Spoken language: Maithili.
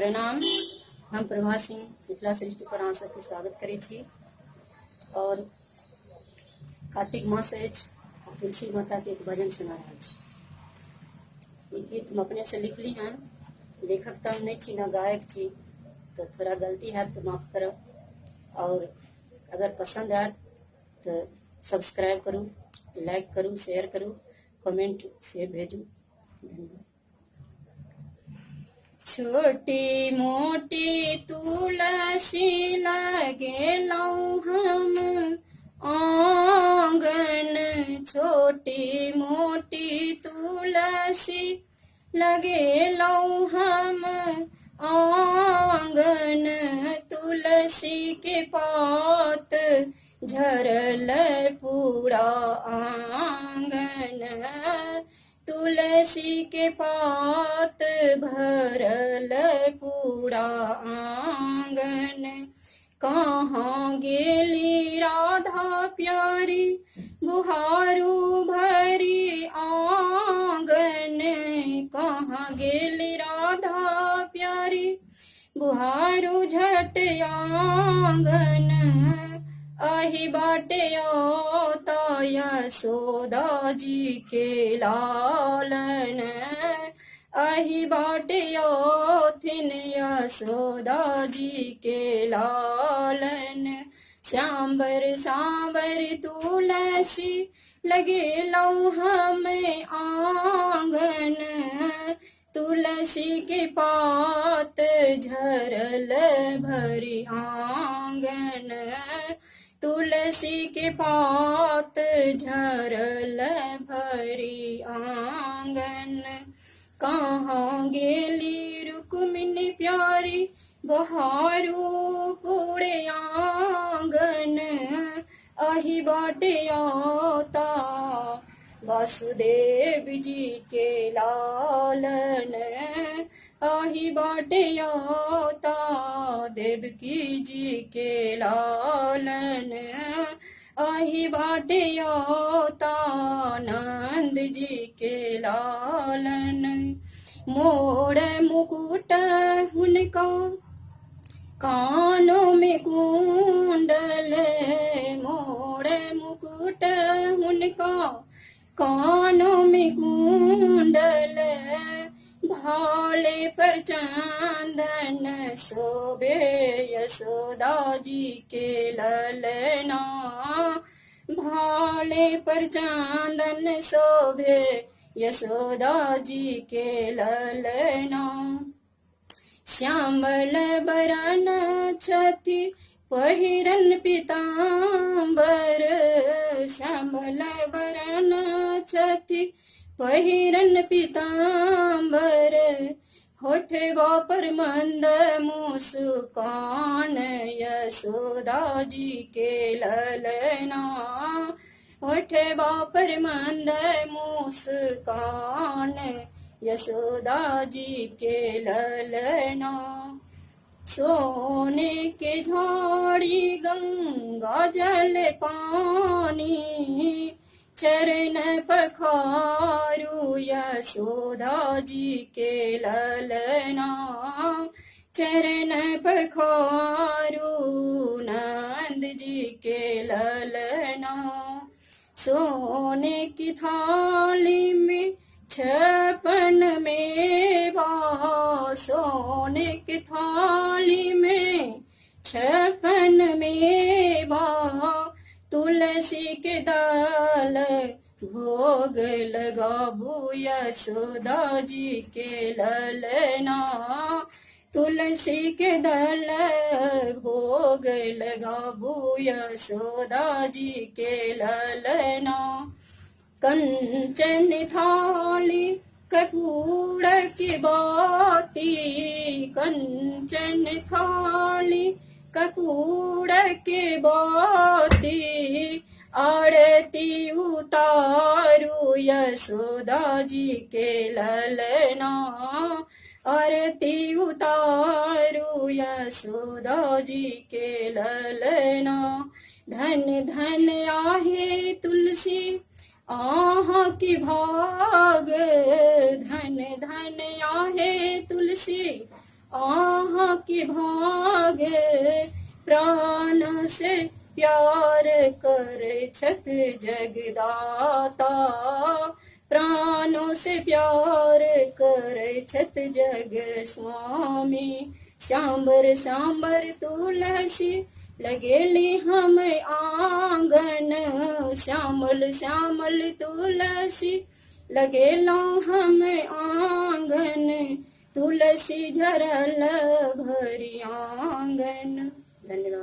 प्रणाम। हम प्रभा सिंह मिथिला सृष्टि पर अहाँ सबके स्वागत करै छी। और कार्तिक मास अछि, तुलसी माता के एक भजन सुना रहल छी। ई गीत हम अपने से लिखली हन, लेखक तऽ हम नहि छी ना गायक छी, तऽ थोड़ा गलती हैत तऽ माफ करब। और अगर पसंद आयत तऽ सब्सक्राइब करू, लाइक करू, शेयर करू, कमेंट से भेजू। धन्यवाद। छोटी मोटी तुलसी लगेलहुँ हम आंगन, छोटी मोटी तुलसी लगेलहुँ हम आंगन, तुलसी के पात झरल पूरा आंगन, तुलसी के पात भरल पूरा आंगन। कहाँ गेली राधा प्यारी बुहारू भरी आंगन, कहाँ गेली राधा प्यारी बुहारू झट आंगन, अही बाटे औता यशोदा जी के लालन, अही बाटे औथिन यशोदा जी के लालन। श्याम्बर सांबर तुलसी लगेलहुँ हमें आंगन, तुलसी के पात झरल भरी आंगन, तुलसी के पात झरल भरी आंगन। कहाँ गेली रुक्मिणी प्यारी बहारू पूरे आंगन, अही बाटे औता वासुदेव जी के लालन, अही बाटे औता देवकी जी के लालन, अही बाटे औता नंद जी के लालन। मोड़ मुकुट हुनका कानों में कुंडल, मोड़ मुकुट हुनका कानों में कुंडल, भाले पर चंदन शोभे यशोदा जी के ललना, भाले पर चंदन शोभे यशोदा जी के ललना। श्यामल बरन छथि पहिरन पीताम्बर, श्यामल बरन छथि पहिरन पीताम्बर, होठवा पर मंद मुस्कान यशोदा जी के ललना, होठवा पर मंद मुस्कान यशोदा जी के ललना। सोने के झाड़ी गंगा जल पानी, चरण पखारू यशोदा जी के ललना, चरण पखारू नंद जी के ललना। सोने की थाली में छपन मेवा, सोने की थाली में छपन मेवा, तुलसी के दल भोग लगाबू यशोदा जी के ललना, तुलसी के दल भोग लगाबू यशोदा जी के ललना। कंचन थाली कपूर की बाती, कंचन थाली कपूर के बाती, आरती उतारू यशोदा जी के ललना, आरती उतारू यशोदा जी के ललना। धन धन आहे तुलसी आहा की भाग, धन धन आहे तुलसी अहाँ के भागे, प्राण से प्यार करे छथि जगदाता, प्राणों से प्यार करे छथि जग स्वामी। श्याम्बर श्याम्बर तुलसी लगेली हम आंगन, श्यामल श्यामल तुलसी लगेलौं हम आंगन, तुलसी झरल भरी आंगन। धन्यवाद।